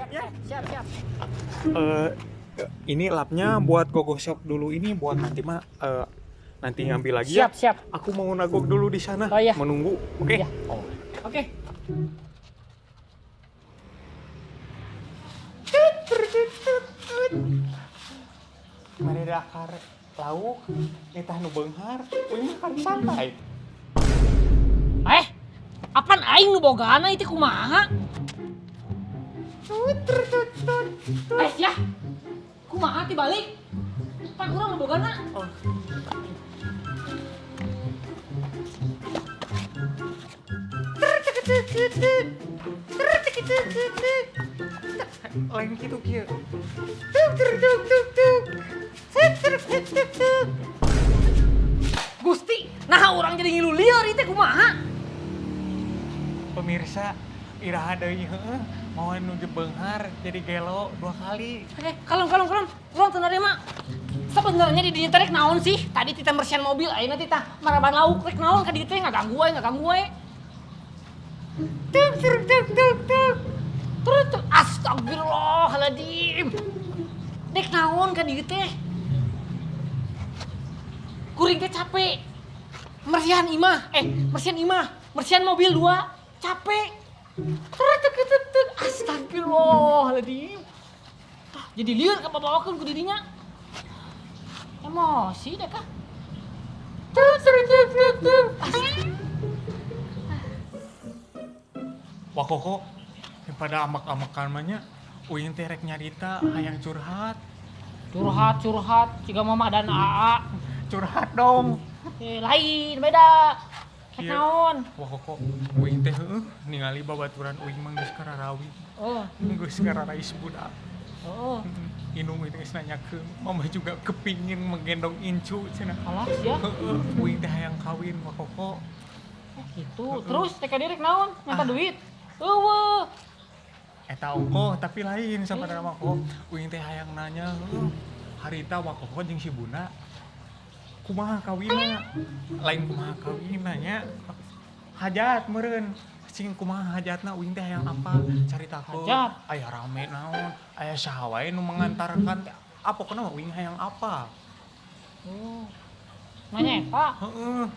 Siap, Ya. siap, siap. Ini lapnya buat gogosok dulu, ini buat nanti mah nanti ngambil lagi Siap, ya. siap. Aku mau nagok dulu di sana. Oh, iya. Menunggu. Oke. Iya. Oh. Oke. Mari dakar lauk, nitah nu beunghar, uing mah kan santai. Apaan aing nu bogana itu kumaha? Ya. Kumaha ti balik? Pan urang nu bogana. Oh. Lain gitu kieu. Gusti, nah urang jadi ngilu lieur ieu teh kumaha? Pemirsa, iraha deui heueuh, mau nu beunghar jadi gelo 2 kali. Kalem kalem kalem. Urang teu narima. Sebenarnya di dinya teh rek naon sih? Tadi tita mersian mobil, ayeuna tita maraban lauk rek naon ka dieu teh ngaganggu wae, ngaganggu wae. Tuk tuk tuk tuk tuk. Terus tuk. Astagfirullahaladzim. Dek naon ka dieu teh? Kuring teh capek. Mersihan imah, mersihan imah, mersihan mobil 2, capek. Terus tuk tuk tuk. Astagfirullahaladzim. Tah, jadi lieur kababawakeun ku dirinya. Emosi deh kah? Tuk tuk tuk tuk tuk. Wah koko, daripada amak-amakan mah nya, uing teh rek nyarita hayang curhat. Curhat, curhat, jiga mama dan aa. Curhat dong. Lain, beda. Rek Kieu. naon? Wah koko, uing teh heueuh ningali babaturan uing mah geus kararawi. Oh. Geus kararais budak. Oh. Inung itu geus nanyakeun, mama juga kepingin menggendong incu cenah. Alah sia. Heueuh, uing teh hayang kawin wah koko. Oh, gitu. Terus teh ka rek naon? Minta duit. Eueuh. Eta ongkoh tapi lain sapadana mah kok. Uing teh hayang nanya, heueuh, harita wah koko jeung si Bunda kumaha kawinna? Lain kumaha kawinna nya. Hajat meureun. Sing kumaha hajatna uing teh hayang apa? Caritakeun. Hajat. Aya rame naon? Aya saha wae nu mengantarkan teh. Apa pokona mah uing hayang apa? Oh. Nanya eta? Heeh.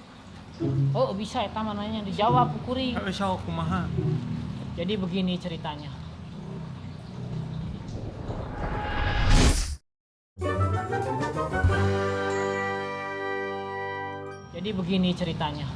Oh, bisa eta mah nanya dijawab ku kuring. Heeh, sok kumaha? Jadi begini ceritanya. Jadi begini ceritanya.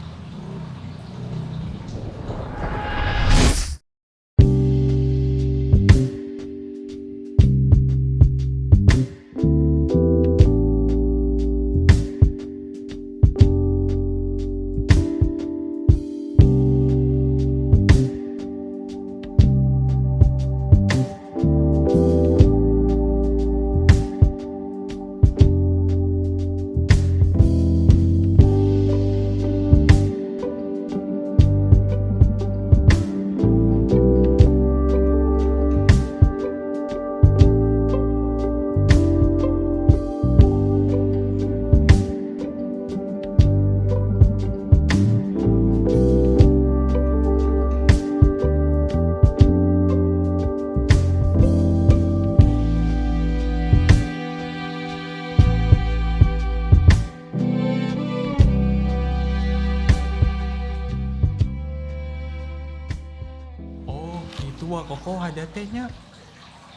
Oh, gitu wah koko hajatnya.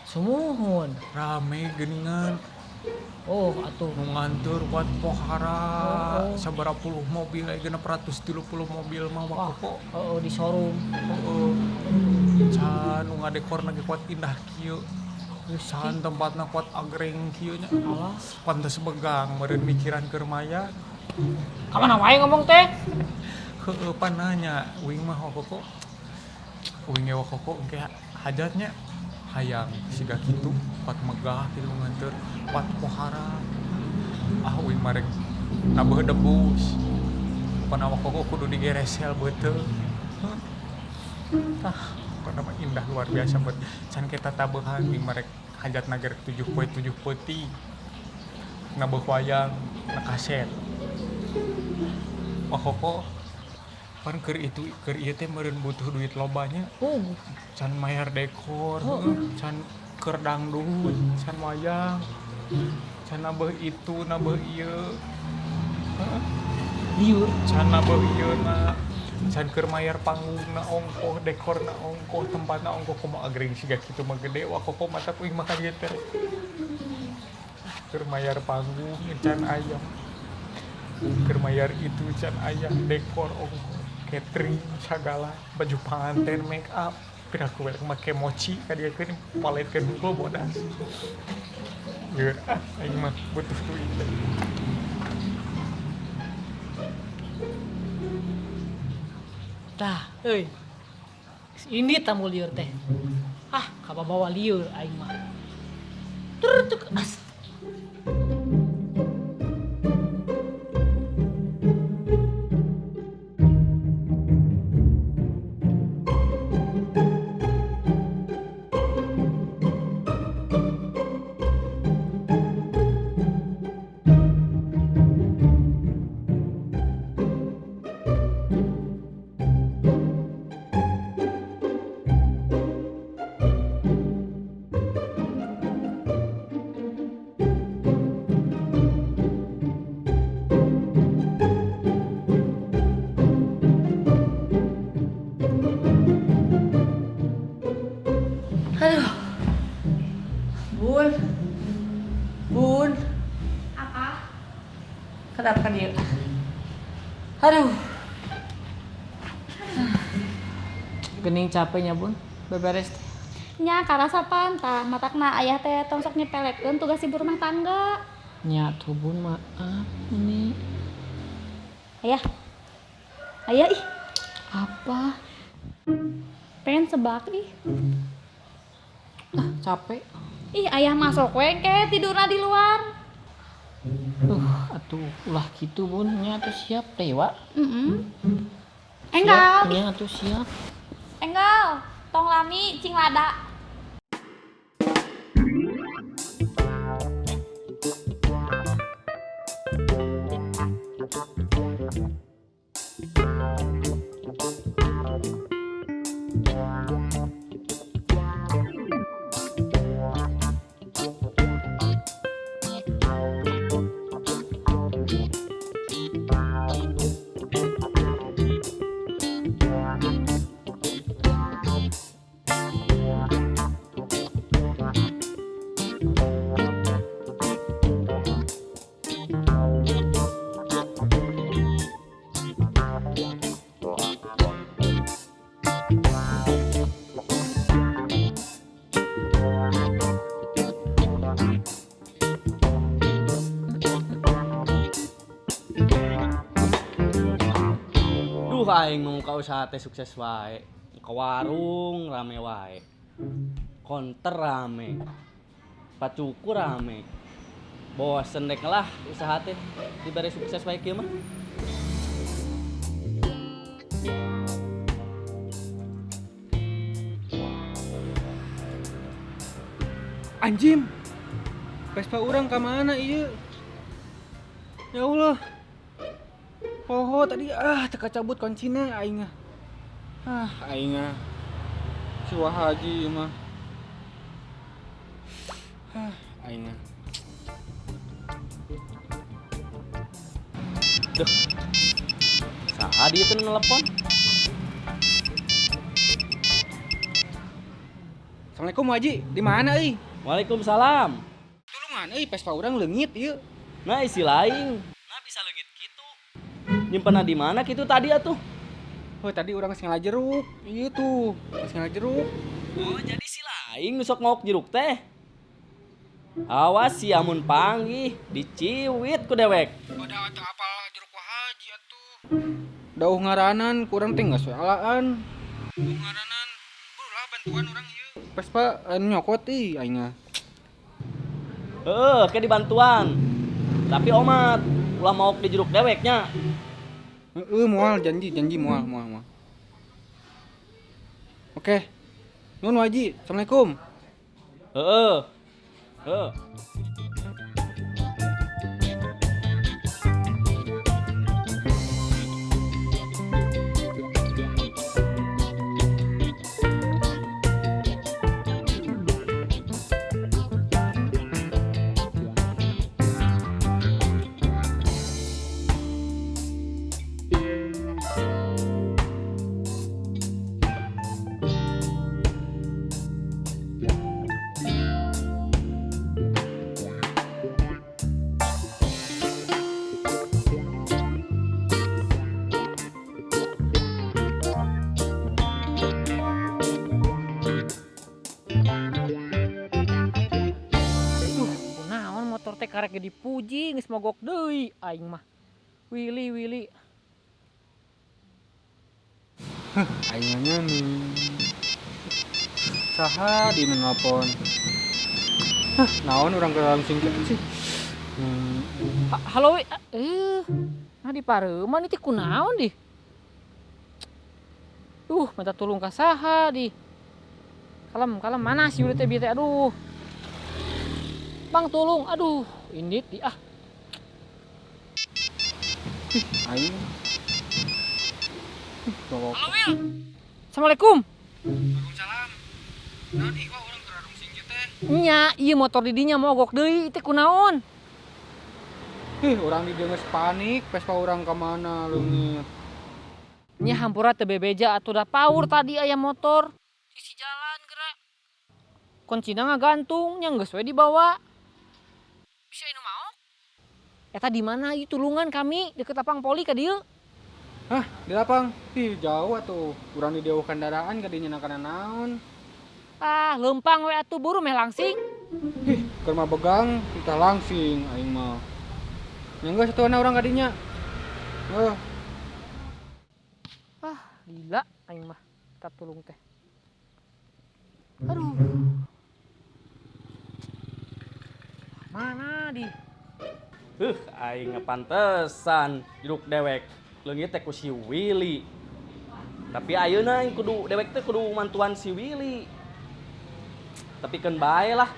Sumuhun. Rame geuningan. Oh, atuh. Nu nganteur kuat pohara. Oh, oh. Sabaraha puluh mobil, aya 630 mobil mah wah Wah, koko. Oh, oh, di showroom. Heeh. Can nu ngadekor lagi kuat indah kieu. Can tempatna kuat agreng kieu nya. Alah. Pantes begang meureun mikiran keur maya. Ka mana wae ngomong teh? Heeh, pan nanya uing mah wah koko. Uing ge wah koko engke hajatnya hayang siga kitu kuat megah kitu nganteur kuat pohara. Ah uing mah rek nabeuh debus. Pokona wah koko kudu digeresel beuteung. Heuh. Tah, pokona mah indah luar biasa buat can kita tabehan uing mah rek hajatna ge rek 7 poe 7 peuting. Nabeuh wayang na kaset. Wah koko Pan keur itu keur ieu teh meureun butuh duit lobanya. Oh, Can mayar dekor, can keur dangdut, can wayang. Can nabeuh itu, nabeuh ieu. Heeh. Liur. Can nabeuh ieu na. Can keur mayar panggungna ongkoh, dekorna ongkoh, tempatna ongkoh kumaha agring siga kitu mah gede wah koko mata uing mah ka dieu teh. Keur mayar panggung can aya. Keur mayar itu can aya, dekor ongkoh, catering sagala, baju panganten, make up. Piraku we make mochi ka dieu keun paletkeun hungkul bodas. Lieur ah aing mah butuh duit teh. Tah, euy. Ini tamu lieur teh. Ah, kababawa lieur aing mah. Tur tuk as. Aduh. Bun. Bun. Apa? Kenapa dia? Aduh. Gening capeknya, Bun. Beberes teh. Nya karasa pan tah matakna ayah teh tong sok nyepelekeun tugas ibu rumah tangga. Nya tuh Bun, maaf nih. Ayah. Ayah ih. Apa? Pengen sebak ih. Ah, capek. Ih, ayah masuk we ke tidurna di luar. Atuh ulah kitu Bun, nya atuh siap teh, Wak. Heeh. Enggal. Nya atuh siap. Enggal, tong lami cing lada. Duh aing mau ka usaha teh sukses wae. Ke warung rame wae. Konter rame. Pacuku rame. Bosen rek lah usaha teh dibere sukses wae kieu mah. Anjim. Vespa urang ka mana ieu? Ya Allah. Poho tadi teka cabut kuncina aing ah. Ah, aing ah. Si Wahaji mah. Ah, aing ah. Duh. Saha dia teh nelepon? Assalamualaikum Haji, di mana euy? Waalaikumsalam. Tulungan euy, Vespa urang leungit ieu. Nah, isi lain. Nah, bisa leungit kitu. Nyimpenna di mana kitu tadi atuh? Oh, tadi urang geus ngala jeruk. Ieu tuh, geus ngala jeruk. Oh, jadi si lain nu sok ngok jeruk teh. Awas si amun panggih diciwit ku dewek. Udah atuh apal jeruk Wahaji atuh. Dauh ngaranan kurang teh geus alaan. Dauh ngaranan, burulah bantuan urang ieu. Vespa nyokot ih aing mah. Heeh, ke dibantuan. Tapi omat, ulah maok di jeruk deweknya. Heeh, moal janji janji moal moal moal. Oke. Nuhun Haji, Assalamualaikum. Heeh. Heeh. Duh, kunaon motor teh karek ge dipuji geus mogok deui aing mah. Willy Willy. Aing nya nih. Saha di nu nelpon. Hah, naon urang ke langsung sih. Halo, nah di pareuman itu kunaon di. Duh, minta tolong ka saha di. Kalem, kalem mana si Yuli teh bieu teh aduh. Bang tolong, aduh, indit di ah. Aing. Halo, Wil. Assalamualaikum. Waalaikumsalam. Naon ih urang keur rungsing teh. Nya, ieu motor di dinya mogok deui teh kunaon? Ih, urang di dieu geus panik, Vespa urang ka mana leungit. Nya hampura teu bebeja atuh da paur tadi aya motor. Sisi jalan geura. Kuncina ngagantung, nya geus we dibawa. Bisa anu maok? Eta di mana ieu tulungan kami deket lapang poli ka dieu. Hah, di lapang? Ih, jauh atuh. Urang di dieu kendaraan ka dinya kana naon. Ah, leumpang we atuh buru meh langsing. Ih, keur mah begang, kita langsing aing mah. Nya geus atuh urang ka dinya. Heuh. Ah, gila aing mah. Kita tulung teh. Aduh. Mana di? Aing ngepantesan jeruk dewek. Leungit teh ku si Willy. Tapi ayeuna aing kudu dewek teh kudu mantuan si Willy. Tapi keun bae lah.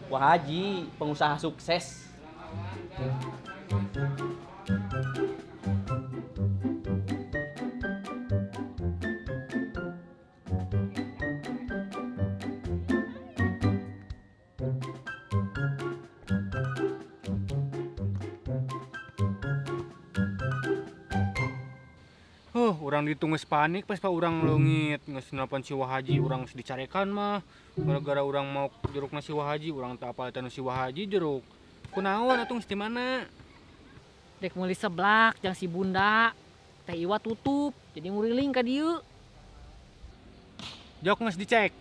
Wah Haji, pengusaha sukses. Urang ditu geus panik Vespa urang leungit, geus nelpon si Wahaji, urang geus dicarekan mah. Gara-gara urang mau jerukna si Wahaji, urang teu apal eta nu si Wahaji jeruk. Kunaon atuh geus di mana? Dek meuli seblak jang si Bunda. Teh Iwa tutup, jadi nguriling ka dieu. Jok geus dicek.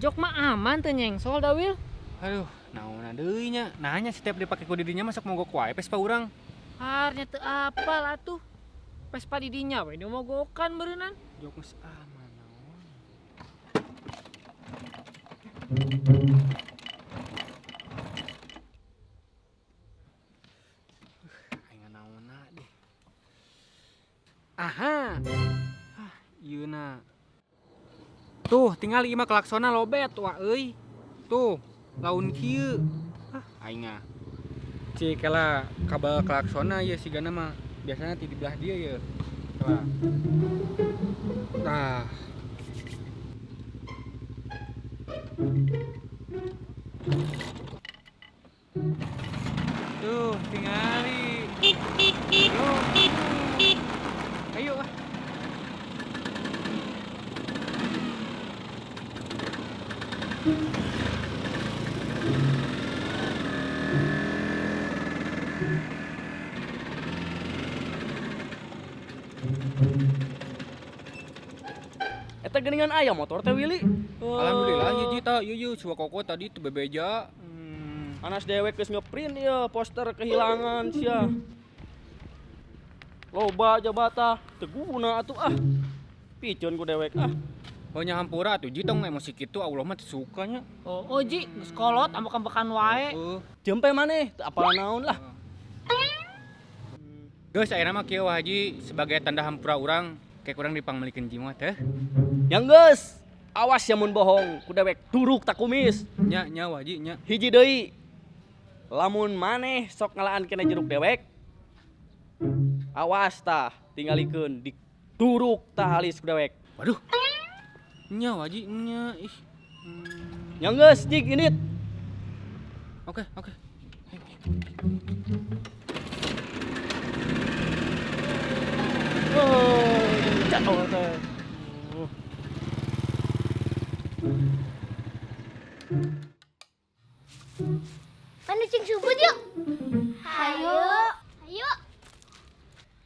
Jok mah aman teu nyengsol da Wil. Aduh, naon deui nya? Nanya setiap dipake ku didinya masuk mogok wae Vespa urang. Harnya teu apal atuh. Vespa didinya we nu mogokan beureunan. Jok geus aman naon. Aing naonna deh. Aha. Ah, ieu na. Tuh, tinggal ieu mah klaksona lobet wah euy. Tuh, laun kieu. Ah, aing ah. Cik kela kabel klaksona ieu sigana mah. Biasanya ti di belah dia ya. Kela. Tah. Tuh, tingali. Tuh. Ayo ah. Eta geuningan aya motor teh Willy. Alhamdulillah ya Ji ta, ieu ieu si Koko tadi teu bebeja. Anas dewek geus ngeprint ieu poster kehilangan sia. Loba jabata, teu guna atuh ah. Piceun ku dewek ah. Oh nya hampura atuh Ji tong emosi kitu Allah mah teu suka nya. Oh, Ji, geus kolot ambek-ambekan wae. Heeh. Jempe maneh, teu apal naon lah. Geus ayeuna mah kieu Wah Haji sebagai tanda hampura urang kayak kurang dipangmelikeun jimat teh. Yang geus, awas ya mun bohong, ku dewek duruk tak kumis. Nya nya Wah Haji nya. Hiji deui. Lamun maneh sok ngalaan kena jeruk dewek. Awas tah, tingalikeun diduruk tah halis ku dewek. Waduh. Nya Wah Haji nya ih. Yang geus jig init. Oke, oke. Oh, jatuh teh. Mana cing subut yuk. Hayo. Hayo.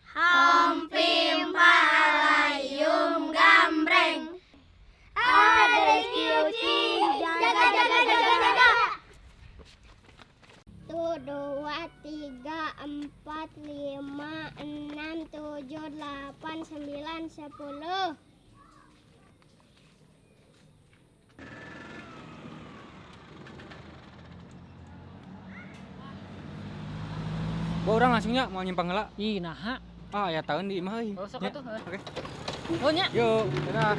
Hampim palayum gambreng. Ada Dadah, dadah, dadah. 1, 2, 3, 4, 5, 6, 7, 8, 9, 10. Gua urang langsungnya mau nyimpang heula. Ih, naha. Ah, aya taeun di imah euy. Oh, sok Nya. atuh. Oke. Oh nya. Yuk, dadah.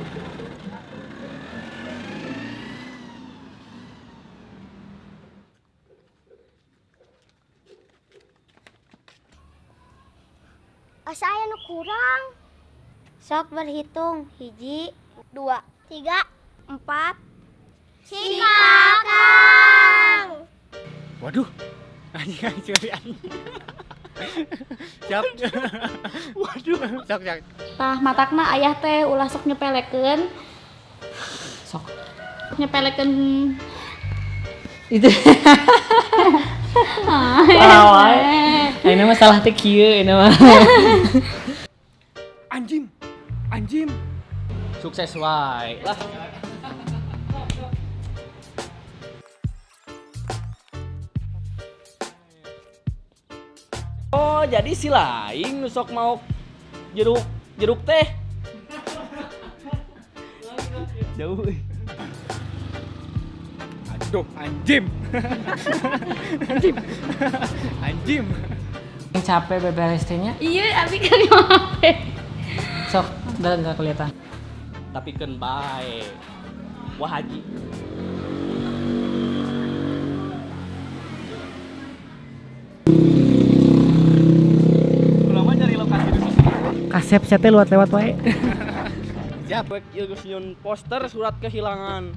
Asa aya nu kurang. Sok berhitung. 1, 2, 3, 4. Si Kakang. Waduh. Anjing anjing anjing. Siap. Waduh. Sok sok. Tah matakna ayah teh ulah sok nyepelekeun. Sok. Nyepelekeun Itu. Salah wae. Ini mah salah teh kieu ini mah. Anjing. Anjing. Sukses wae lah. Oh, jadi si lain nu sok mau jeruk jeruk teh. Jauh. Euy. Aduh, anjing. Anjing. Anjing. Capek beberes teh nya. Iya, abi kan HP. Sok, udah enggak kelihatan. Tapi keun bae. Wah haji. Lama nyari lokasi dulu. Kasep saya teh lewat-lewat wae. Siap, ieu geus nyieun poster surat kehilangan.